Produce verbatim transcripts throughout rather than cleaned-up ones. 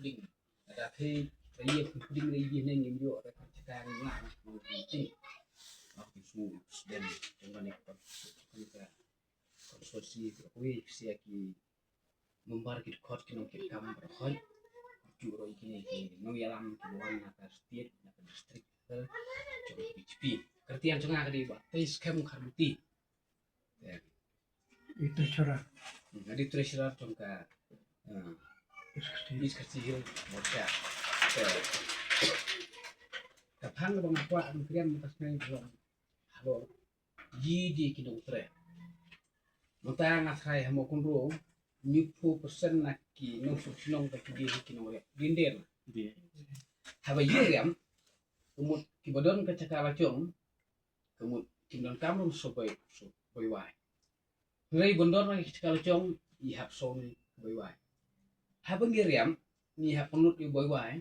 pdeng. Lada phi, phi ïa phi pdeng re ïa ne ngim ïoh re ka jaka ngim lah na phi pdeng. Ba phi shu sdem jong kane ka constituency ka wei phi sia ki member ki dkhot ki nongkitkam ba dkhot. Ju ro kine ki nongïalam ki wan na ka state na ka district level jong ka B J P. Ka rtiang jong nga ka dei Bah Teiskhem Kharbuti. Ïa. I treasurer. Hmm, nga dei treasurer jong ka, eh, East Khasi. East Khasi Hills Morcha. Ka, ka phang ba nga kwah ban kren mynta sngi ka long halor ïa ki nongtrei. Mynta nga tharai ha Mawkynrew, hynñiewphew percent na ki nongsuk shnong ba ki dei ki nongriam. Dei, dei. Haba ïa riam, ka mut kiba don ka jaka la jong, ka mut kim donkam ruh shu bai, shu bai wai. Hynrei ban don ka jaka la jong, ngi hap shu bai wai. Haba ngi riam, ngi hap pynlut ïa u bai wai,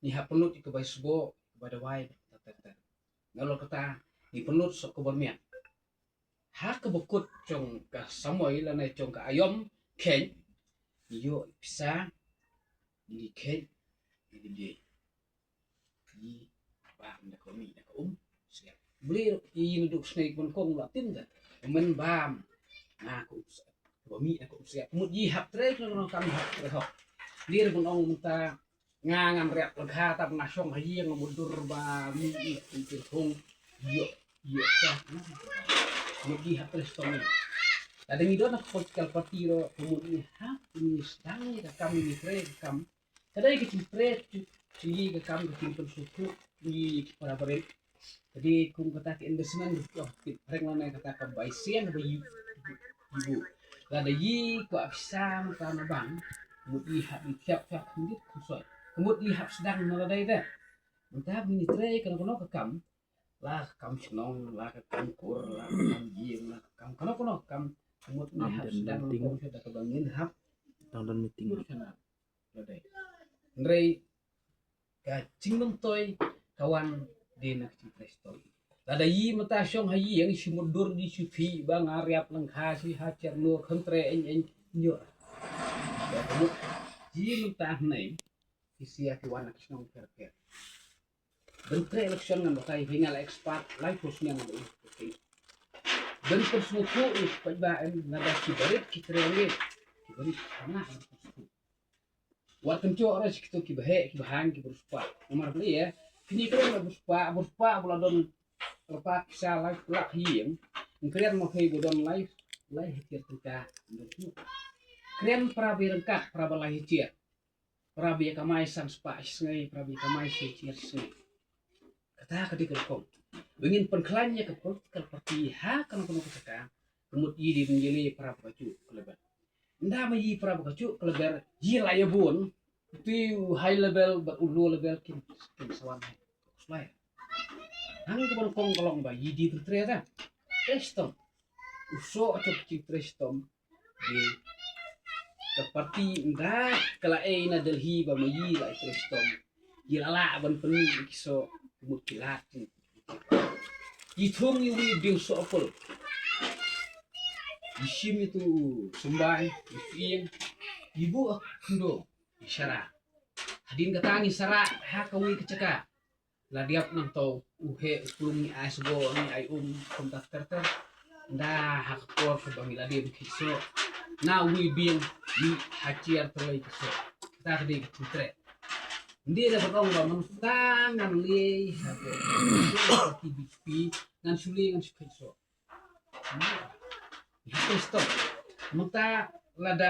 ngi hap pynlut ïa ka bai sboh, ka bai dawai, ter ter ter. Nalor kata, ngi pynlut sha ka bor miat. Ha kaba kut jong ka samoi lane jong ka aïom kheiñ, ngi ïoh pisa, ngi kheiñ, ngi die. Ngi bam da ka mih da ka um siap. Bri ruh i naduh sngi ban kong la tim da. Myn bam na ka um siap. Ka mih da ka um siap. Mut ngi hap trei ka nong kam hap trei hok. Bri ruh ban ong mynta nga ngam riap lagha tap nga shong ha ïing nga mudur ba mih i kum pil hung. Ïoh, ïoh sa. Mut ngi hap trei stong. Lada ngi don na ka political party ruh, ka mut ngi hap ngi sdang ïa ka kam ngi trei ka kam. Ka dei ka jingtrei, jingtrei ka kam ka jingpynsngewthuh ïa ki para barit. Ka dei kum kata ka investment ruh ki ong ki pyrshang lane kata ka bai siang ba ïa ïa. Lada ïa kwah pisa mynta na bank, mut ïa hap ïa thiap thiap khyndiat khynsoit. Ka mut ïa hap sdang na lada ïa. Mynta ba ngi trei kano kano ka kam, la ka kam shnong, la ka kam kur, la ka kam ïing, la ka kam kano kano ka kam, ka mut ngi hap sdang na ka da ka ba ngin hap. Tang don meeting. Hynrei ka jingmyntoi ka wan dei na ka jingtrei stong. Lada ïa mynta shong ha ïing shu mudur di shu phi ba nga riap lang kha shi ha cher nur khantre eng eng nyo. Ka mut ïa mynta hnai ki sia ki wan na ki shnong pher pher. Ban trei election ngan batai phi nga la expert lai phew snem ngan batai. Ban pynsngewthuh ïa ki paidbah em lada ki barit ki trei ngi ki barit hana. Wat kynjoh re shi kito ki baheh ki bahang ki bruspa. Namar balei ïa kini kren la bruspa, bruspa ba la don kyrpad pisa lai lak ïing. Kren ma phi ba don lai lai hajar tyngka. Kren para ba ryngkat para ba lai hajar. Para ba ïa kamai san spah shi sngi, para ba ïa kamai shi hajar shi sngi. Kata ka dei ka rukom ba ngin pynkhlaiñ ïa ka political party ha kano kano ka jaka. Ka mut ïa dei ban ïa leh para ba ka juh ka level. Ynda ma ïa para ba ka juh ka level ïa la ïa bun. Utu u high level bad u low level kin kin sa wan. Slai. Hang ka ban kong ka long ba ïa dei ban trei ta. Trei shitom. U soh ka jingtrei shitom. Dei ka party ynda ka la ei na Delhi ba ma ïa la trei shitom. Ïa la lah ban pynmih ki soh ki mut ki lad ki. Ïa thung ïa wi biang soh apple. Ïa shim ïa tu symbai ïa fieng. Ïa buh khyndew ïa shara. Hadien kata ngi sara ha ka wi ka jaka. La diap nangto u heh u plung ngi ai sboh ngi ai um kum ta ter ter. Nda ha ka por kaba ngi la dei ban khih soh na wi biang ngi ha chiar tylli ki soh. Kata ka dei ka jingtrei. Ngi da ka ong ba mynta ngan lei ha ka T B P ngan shu lei ngan shu khih soh. Ngi ha ka stop mynta lada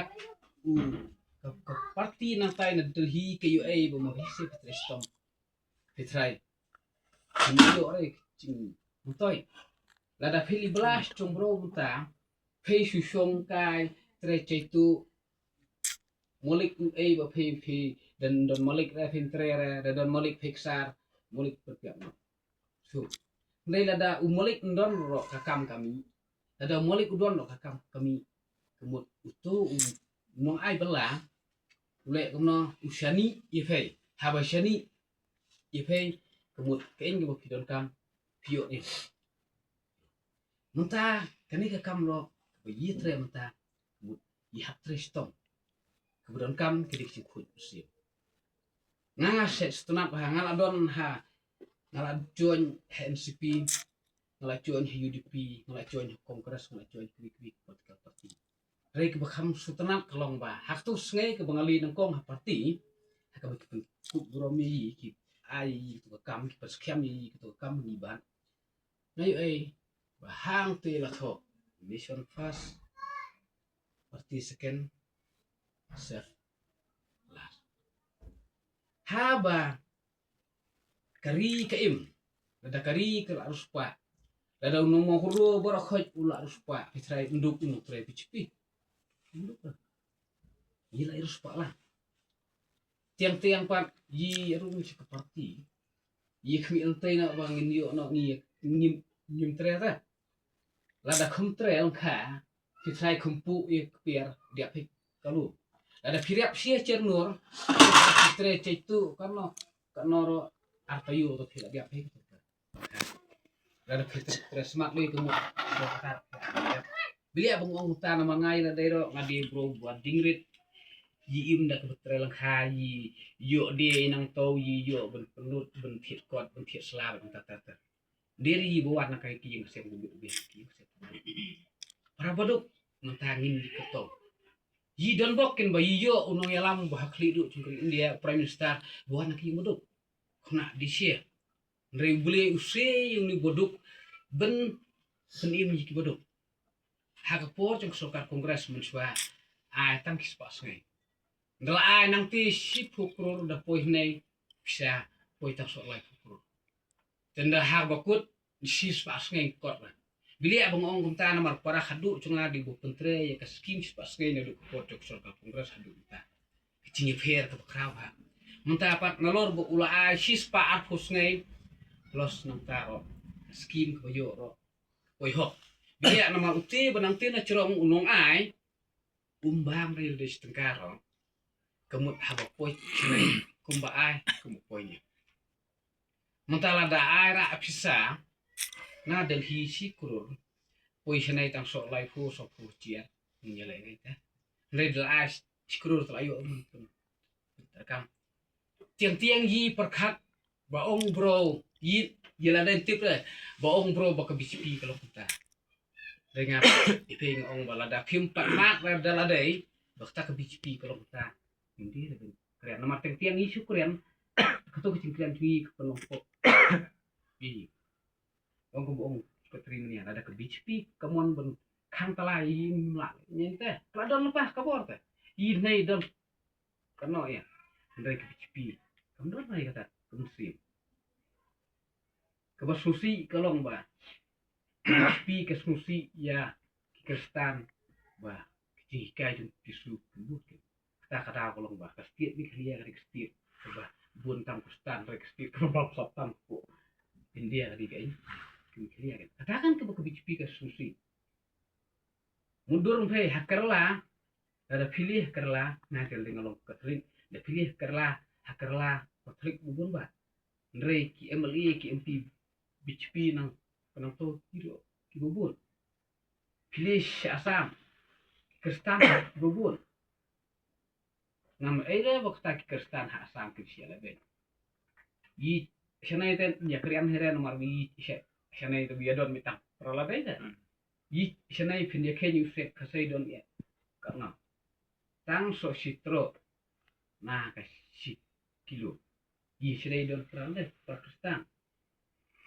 u ka, ka party nangtai na Delhi ka U A ba ma hi se ka trei stop. Phi trai. Phi ïoh re jingmyntoi. Lada phi li bla shong bro mynta phi shu shong kai trei chaitu. Malik u ei ba phi phi dan don malik re phi trei re dan don malik phi ksar malik perpiak no. So. Ndai lada u malik ndon ro ka kam kami. Lada u malik u don ro ka kam kami. Ka mut utu u nong ai bala. U leh kumno u shani ïa phi. Haba shani ïa phi ka mut ka ing ka ba phi donkam phi ïoh ni. Mynta kane ka kam lo ka ba ïa trei mynta ka mut ïa hap trei shitom. Ka ba donkam ka dik shi khuid u siem. Nga nga shet stunat ha, nga la don ha, nga la join ha N C P, nga la join ha U D P, nga la join ha Congress, nga la join kwi kwi political party. Hynrei kaba kham stunat ka long ba ha katu sngi kaba nga leit nyngkong ha party, ha kaba ki pynkup burom ïa i, ki ai i katu ka kam, ki pynskhem ïa i katu ka kam ngi ban. Nga ïohi ba hangta la thoh, nation first, party second, self last. Haba ka ri ka im, lada ka ri ka la riewspah, lada u nongmong hynriew baroh khoit u la riewspah, phi trai ym duk, u nongtrei B J P. Ym duk. Ngi la riewspah lang. Tiang tiang pat ngi rung sha ka party. Ngi khmih lynti na ba ngin ïoh noh ngi ngim, ngim trei te. Lada kham trei lang ka, phi trai kham pu ïa ka pier diap phi kalu. Lada phi riap sia cer nur, phi trai cai tu kano, kano ro artayu tu phi la diap phi. Lada phi trai smat dei ka mut. Bilia bang ong ta na mangai la dei ro nga dei bro buat dingrit. Yi im da ka betre lang ha yi ïoh dei nang tau yi ïoh ben penut ben thiet kot ben thiet sla ben ta ta ta. Deri ba wan na kai ki ïing sem bu bi ki ïing sem. Para baduk mynta ngin di keto. Yi don bok kin ba yi ïoh u nongïalam ba ha khlieh duh jong ka ri India, Prime Minister, ba wan na ki ïing baduk. Kena di sia. Hynrei u Blei u sei ïa uni baduk ben pynim ïa ki baduk. Ha ka por jong ka sorkar Congress mynshuwa ai tang ki spah sngi. Nda la ai nangta shiphew klur da poi hynne pisa poi tang soh laiphew klur. Te nda ha ba kut shi spah sngi kot la. Bilia bang ong kumta namar para haduh jong la di ba pyntrei ïa ka skim spah sngi naduh ka por jong ka sorkar Congress haduh mynta. Ka jingïapher kaba khraw ha. Mynta pat nalor ba u la ai shi spah arphew sngi. Plus nangta ro ka skim kaba ïoh ro. Poi hok. Bilia namar ute ba nangta na jrong u nong ai. Um bam ril de shi tyngka ro. Ka mut haba poi kumba ai kumba poi ne. Mynta lada ai ra pisa na Delhi shi klur. Poi shanai tang soh laiphew soh phew jiar. Ngi leh ngai ta. Hynrei da ai shi klur ta la ïoh mun. Kam. Tiang tiang yi pyrkhat ba ong bro yi, yi la dei tip re ba ong bro ba ka B J P ka long kumta. Dei nga i phi nga ong ba lada phim pat mat re da la dei ba kata ka B J P ka long kumta. Indi re ben kren namar tiang tiang yi shu kren. Kato ka jingkren jong yi ka pynlong pok. Yi ong ka ba ong ka tri mania lada ka B J P ka mon ben khang tala yi mla nyen te. Ka la don lepas ka bor te. Yi nei don. Kano ïa. Hynrei ka B J P kam don hynrei kata ka mynsiem. Kaba sngewsih ka long ba ka B J P ka sngewsih ïa ki Khristan ba ki jinghikai jong ki Jisu ki mut ki. Kata kata ka long ba ka state Meghalaya ka dei ka state kaba bun tam Khristan, hynrei ka state kaba bapsap tam ko India ka dei ka, ka Meghalaya ka. Kata kan kaba ka B J P ka sngewsih. Mundur phi ha Kerala, lada phi leit ha Kerala, nga ka dei nga long Katholik, da phi leit ha Kerala, ha Kerala Katholik ba bun ba. Hynrei ki M L A, ki M P B J P nang, nang to ki ro, ki ba bun. Phi leit sha Assam, ki Khristan ki ba bun. Ngam ei re ba kata ki Khristan ha Assam ki bishia la beit. Yi shanai te ïa krian heren mar wi shanai te wi adon mitang. Pra la beit te. Yi shanai phin ïa khen yu sek ka sai don ïa. Ka ngam. Tang so shi tro. Na ka shi kilo. Yi shanai don pra le pra Khristan.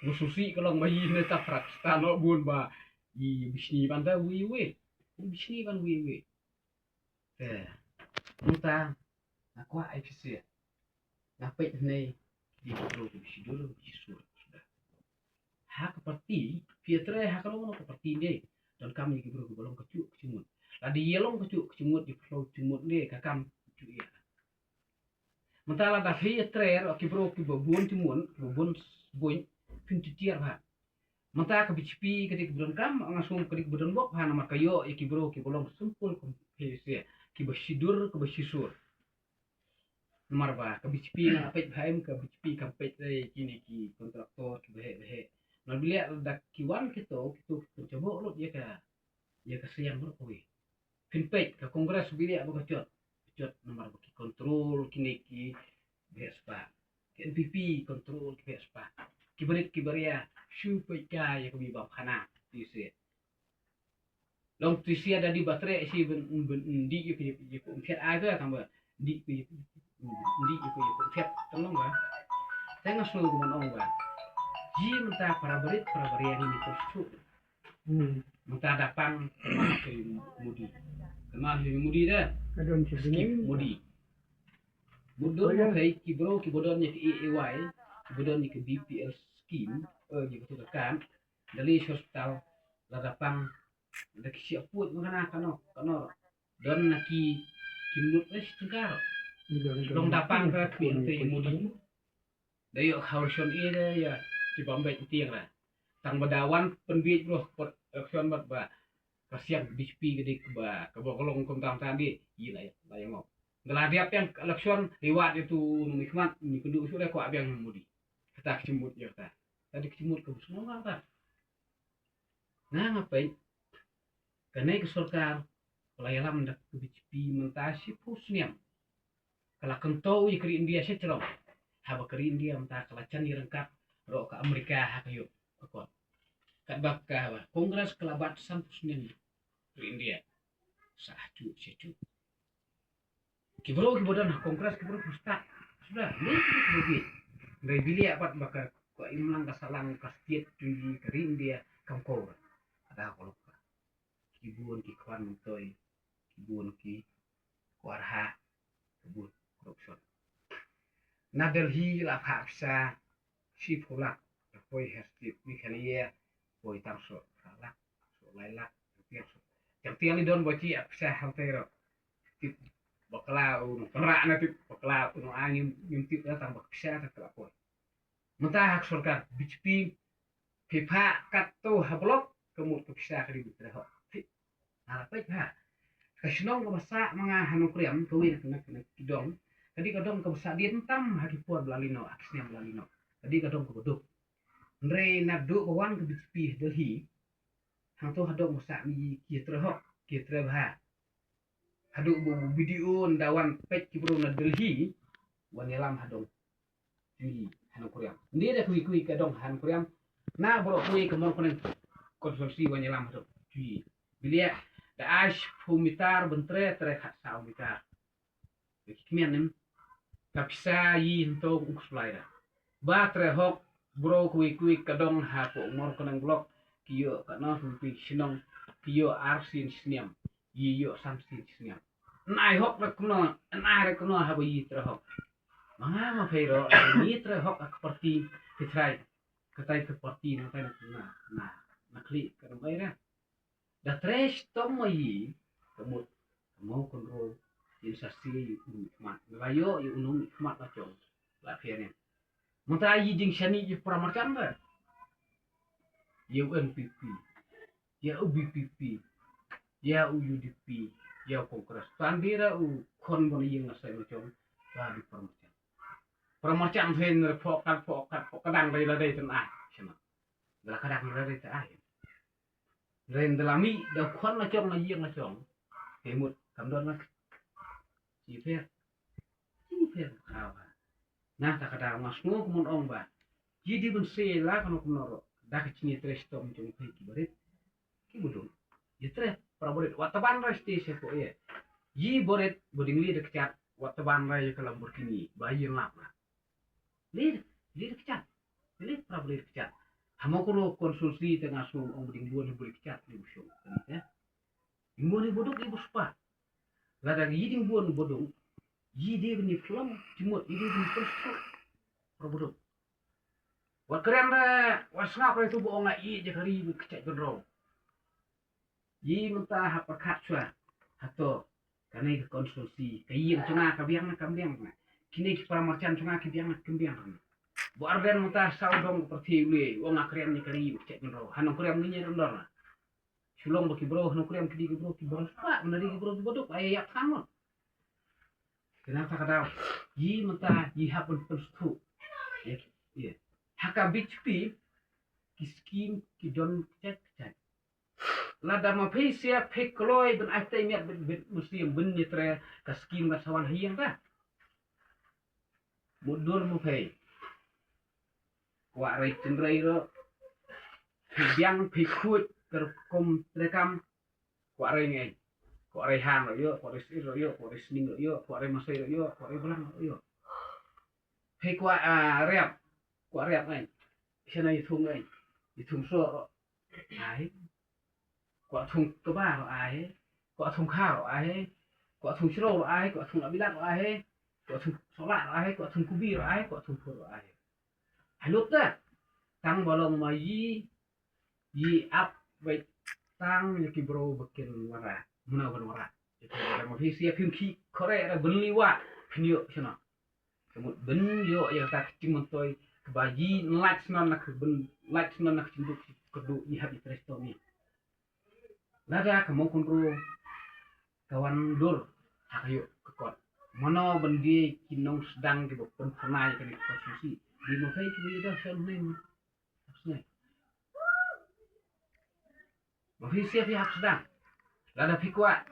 Mususi ka long ba yi ne ta pra Khristan lo bun ba. Yi bishni ban da wi wi. Bishni ban wi wi. Te mynta nga kwah ai phi sha nga peit hynne ki bro ki shidur ki sur. Ha ka parti phi trei ha ka long ka parti ne donkam ïa ki bro ki ba long ka juk ka jingmut. Lada ïa long ka juk ka jingmut ïa phi long jingmut ne ka kam juk ïa. Mynta lada phi trei ki bro ki ba bun jingmut ki ba bun buin phin tiar ha. Mynta ka B J P ka dei ka ba donkam nga sum ka dei ka ba donbok ha namar ka ïoh ïa ki bro ki ba long simple kum phi sha ki ba shidur ki ba shisur. Namar ba ka B J P nga peit ba em ka B J P ka peit dei kine ki kontraktor ki ba heh ba heh. Namar bilia da ki wan kito kito ki pynjabok lut ïa ka ïa ka siang bro kawei. Phin peit ka Congress bilia ba ka jot jot namar ba ki control kine ki beh spah. Ki N P P control ki beh spah. Ki barit ki baria shu peit kai ïa ka bibang khana. Ti se. Long ti sia da di batre si ben ben di yu ki yu ku phet ai ka tang ba di ki di yu ku yu ku phet tang long ba. Tang asu ku man ong ba. Ji mynta para barit para baria ni ni ko su. Hmm. Mynta da pang ma si Modi. Ma si Modi da. Ka don si Modi. Mudon mo kai ki bro ki bodon ïa ki A A Y, ki bodon ïa ki B P L scheme, eh, ïa ki tu ka kan, da li hospital, la da pang, da ki siap put ma kana kano, kano, don na ki, ki mut eh tengkar. Long da pang ka ki ente Modi. Da ïoh ka election ïa da ïa ki bambet tiang ra. Tang ba da wan pynbiej bro election mat ba. Ka siang B J P ka dik ba ka ba ka long kum tang tang di. Ïa la ïa la ïa ngop. Nga la diap yang election liwat itu numi khmat ni kundu su le kwa biang Modi. Kata ki mut ïa kata. Tadi ki mut ka bus ngop kata. Nga nga peit kane ka sorkar ka la ïalam da ka B J P mynta shiphew snem. Ka la kyntoh ïa ka ri India sha jrong. Haba ka ri India mynta ka la jan ïa ryngkat ruh ka Amerika ha ka ïoh ka kot. Katba ka Congress ka la bat sanphew snem ri India. Sa ha ju sha ju. Ki bro ki ba don ha Congress ki bro ki stad. Suda ni ki bro ki. Ndai bilia bat ba ka ko imlang ka salang ka state tu ïa ka ri India kam ko. Ada ko lok. Ki bun ki khwan mtoi, ki bun ki kwarha, ki bun corruption. Na Delhi la pha pisa shiphew lak, la poi ha state Meghalaya, poi tang so phra lak, so lai lak, jang tiang so. Jang tiang i don ba chi a pisa hangtei ro. Tip bakla u nong pynra na tip bakla u nong angin ngim tip na tang bak pisa ta kala poi. Mynta ha ka sorkar B J P phi pha kat to ha block ka mut ka pisa ka dei bit treh hok. Phi ha la peit ha ka shnong ka ba sah ma nga ha Nongkrem ka wei na ka na ka dong. Ka dei ka dong ka ba sah dien tam ha ki por ba la lino ha ki snem ba la lino. Ka dei ka dong ka ba duk. Hynrei naduh ba wan ka B J P ha Delhi hangto ha dong ba sah mi ki treh hok ki treh bha. Haduh ba u B D O nda wan peit ki bru na Delhi wan ïalam ha dong. Jui ha Nongkrem. Nda da kui kui ka dong ha Nongkrem. Na bro kui ka mon koneng konsulsi wan ïalam ha dong. Jui. Bilia da ai shiphew mitar ban treh treh khatsaw mitar. Ki kmian nim ka pisa yi hynto u khuslai da. Ba treh hok bro kui kui ka dong ha ko mor koneng block ki ïoh ka no hu pi shnong ki ïoh ar sien snem. Yi ïoh san sien snem. Nai hok da kuno, nai da kuno haba yi treh hok. Ma nga ma phei ro, yi treh hok ka parti ki trai. Ka tai ka parti na tai na na na khli ka dong ai da. Da treh shitom ma yi ka mut ka mau kynrol yin sa si yi u khmat. Nga la ïoh yi u nong khmat la chong la phi ne. Mynta yi jingshani yi para marjan da. Yi u N P P, yi u B P P, yi u U D P, yi u Congress. Tan dira u khon bon yi nga sai ma chong ba di para marjan. Para marjan phin pho kan pho kan pho kadang dai la dai tan ai. Shana. Da la kadang la dai ta ai. Ren da la mih da khon la chong la ïeng la chong. Te mut kam don la. Chi pher. Chi pher khaw ha. Na ta ka daw nga sngew kumno ong ba. Ji di ban se la kano kumno ro. Da ka chini treh shitom jong phi ki barit. Ki mudung. Ji treh para barit. Wat taban ra sti se ko ye. Ji barit boding li da kchat. Wat taban ra ye ka Lamborghini. Ba ye lap ra. Lir, lir kchat. Lir prap lir kchat. Hamo kono konsulsi te nga sum ong ding buan ni buli kchat ni busung. Ya. Ding buan ni buduk ni buspa. Lada yi ding buan ni buduk. Yi de ni flom, timot, yi de ni flom. Pro buduk. Wa kren re, wa sngap re tu bu ong a i je kari bu kchat gendro. Yi mynta ha pyrkhat shuwa. Hato kane ka konsulsi ka ïing jong nga ka biang na kam biang na. Kine ki para marjan jong nga ki biang na kam biang na. Bu arden mynta saw dong ka parti ule wa nga krem ni kari u chet mynro. Hanong krem ni nyer ndor na. Shulong ba ki bro hanong krem ki di ki bro ki bro spa bna di ki bro ki boduk ay yak than mon. Kena ta ka daw. Yi mynta yi hap un pynsthu. Ye. Ye. Ha ka B J P ki skim ki don chet chet. Lada ma phi sia phi kloi ban ai tai miat bit bit muslim ban nyitre ka skim ka sawan hiang ta. Mut dur mo phi. Kwah rei tynrei ruh. Phi biang phi khuid ka rukom treikam. Kwah rei ngi. Kwah rei hang ruh ïoh, kwah rei sir ruh ïoh, kwah rei sning ruh ïoh, kwah rei masai ruh ïoh, kwah rei blang ruh ïoh. Phi kwah, ah, riap. Kwah riap ngi. Shana ïa thung ngi. Ïa thung soh ruh ai. Kwah thung kaba ruh ai. Kwah thung kha ruh ai. Kwah thung sro ruh ai. Kwah thung abilak ruh ai. Kwah thung sohlah ruh ai. Kwah thung kubi ruh ai. Kwah thung phur ruh ai. Ai lut da. Tang ba long ma yi, yi ap wei tang ïa ki bro ba kin wanrah. Muna ban wanrah. Ïa ki bro ma phi sia phim ki kore ra bynliwa. Phin ïoh shana. Ka mut ban ïoh ïa kata ka jingmyntoi kaba yi lait snan na ka ban lait snan na ka jingduk ka duk yi hap yi Kristom yi. Lada ka Mawkynrew ka wan dur ha ka ïoh ka kot. Mano ban die ki nongsdang kiba pynphyrnai kane ka konstituensi. Di ma phi kiba ïa da shan ne. Hap snai. Ma phi sia phi hap sdang. Lada phi kwah.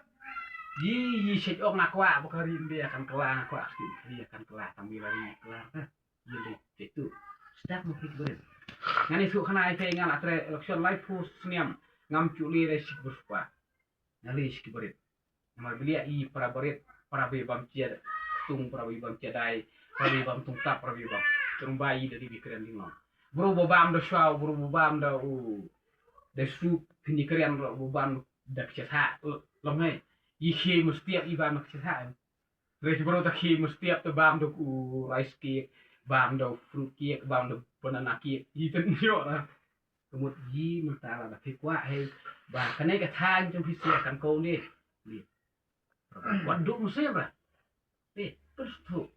Yi, yi shet ong nga kwah ba ka ri India kan kylla, nga kwah ski ri kan kylla, tang bi la ri kylla ka. Yi dei tu. Sdang ma phi kiba rit. Ngan ïathuh khana ïa phi nga la trei election laiphew snem. Ngam ju lei re sik bus pa. Nga lei sik kiba rit. Namar ba lei i para barit, para ba bam jia ktung, para ba bam jia dai, para ba bam tungtap, para ba bam. Terus ba i da di bi kren ding long. Bro ba bam da shaw, bro ba bam da u. Da sup, phin ïa kren ro ba bam da kjatha long hei. I khie mestiap i bam da kjatha. Re bro ta khie mestiap ta bam da u rice cake, bam da fruit cake, bam da banana cake. I ten ïoh la. Ka mut yi mynta lada phi kwah hei ba kane ka thaiñ jong phi sia kan ko ne. Wat duk mynsiem ra. Te pyrsthuh.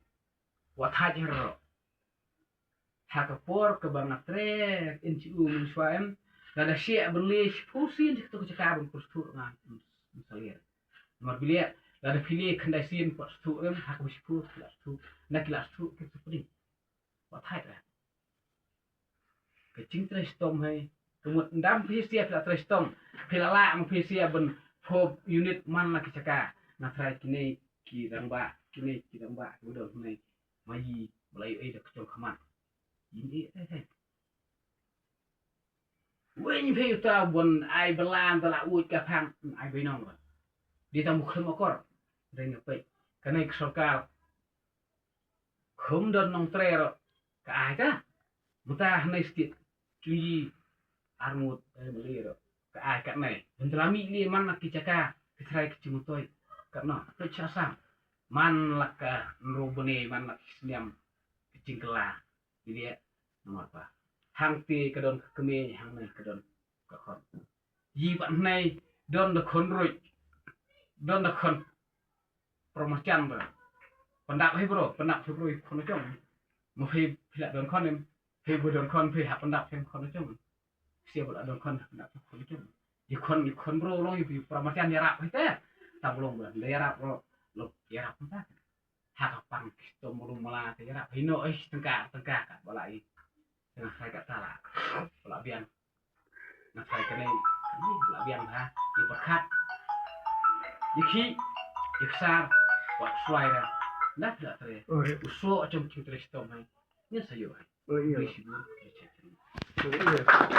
Wat thait hero. Ha ka por kaba nga trei N G O mynshuwa em, lada shia ban leh shiphew sien jong ka jaka ban pyrsthuh nga. Mynsalir. Namar ba leh lada phi leh khyndai sien pyrsthuh em, ha kaba shiphew ki la sthuh. Na ki la sthuh ki sthuh pdeng. Wat thait ra. Ka jingtrei shitom hei. Ka mut ndam phi sia phi la trei shitom. Phi la lah ma phi sia ban phob unit man la ki jaka. Nga trai kine ki rangbah, kine ki rangbah ki don hynne. Ma yi ba la ïoh ei da ka jong ka man. Yin ei ei ei. Wen phi uta bon ai balan da la uj ka phang ai bai nong ba. Di tang bu khlem akor. Dei nga peit. Kane ka sorkar. Khum don nongtrei ro ka ai ta. Mynta hangne state jong yi arngut eh mali ro ka ai katne. Bynta la mih li man la ki jaka ki trai ki jingmyntoi. Katno peit sha sam man la ka nru bne man la ki sniam ki jingkylla. Ki dei namar ba hangte ka don ka kmie hangne ka don ka khon. Yi ba hangne don da khon ruj don da khon. Pro ma chan ba. Pyndap hi bro, pyndap hi bro, khon chong. Ma phi phi la don khon em. Phi bu don khon phi ha pyndap hi khon chong. Sia bu la don khon pyndap hi khon chong. Yi khon yi khon bro long yi pro ma chan yarap hi te. Tam long ba le yarap bro. Lo yarap ta. Ha ka pang ki to mu long mala te yarap. Hi no eh tengka tengka ka bala yi. Tengah hai ka tala. Bala biang. Nga trai kane, kane la biang ha, ïa pyrkhat. Ïa khih, ïa ksar, wat shuwai ra. Nda phi la trei. U soh jong jingtrei shitom hai. Ngan sa ïoh hai. Ri shibun, ri shibun.